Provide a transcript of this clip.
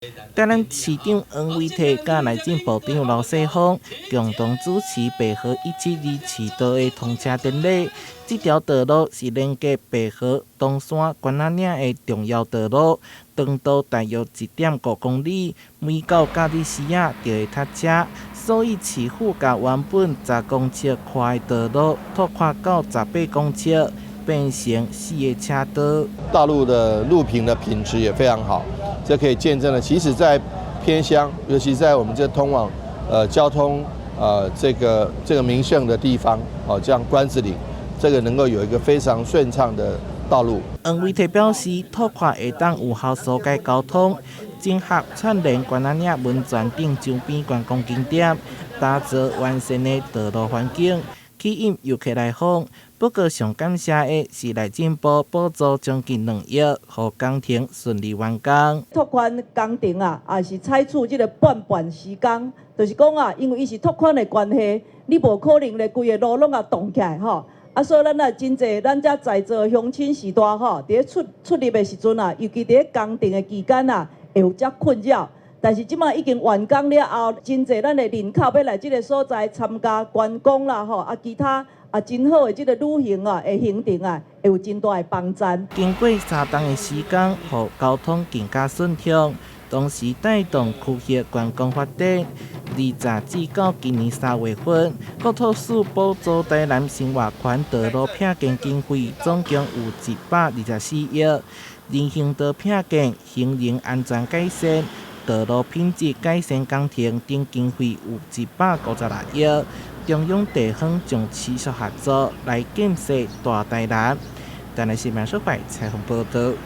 台南市長黃偉哲佮內政部長劉世鋒共同主持白河172市道的通車典禮。這條道路是連接白河、東山、關仔嶺的重要道路，長度大約1.5公里，每到假日時仔就會塞車，所以市府共原本10公尺寬的道路拓寬到18公尺，變成四个車道。大陸的路平的品質也非常好。這可以見證了，其實，在偏鄉，尤其在我們這通往交通這個名勝的地方，哦，像關子嶺，這個能夠有一個非常順暢的道路。黃偉哲表示，拓寬會當有效疏解交通，整合串聯關仔嶺溫泉等周邊觀光景點，打造完善的道路環境，吸引遊客來訪。不過，上感謝的是內政部補助將近2億，予工程順利完工。拓寬工程啊，也是採取這個半半時工，就是講啊，因為伊是拓寬的關係，你無可能咧規个路攏共擋起來吼。啊，所以咱啊真濟，咱遮在座鄉親序大吼，佇咧出出入的時陣啊，尤其佇咧工程的期間啊，會有遮困擾。但是這馬已經完工了後，真濟咱的人口欲來這个所在參加觀光啦吼，啊其他啊真好的這个旅行啊的行程啊，會有真大的幫助。經過3冬的時間，予交通更加順暢，同時帶動區域觀光發展。20至到今年3月份，國土署補助台南生活圈道路闢建經費總共有124億，人行道闢建、行人安全改善、道路品質改善工程等經費有156億。中央地方將持續合作來建設大台南。台南新聞採訪報道。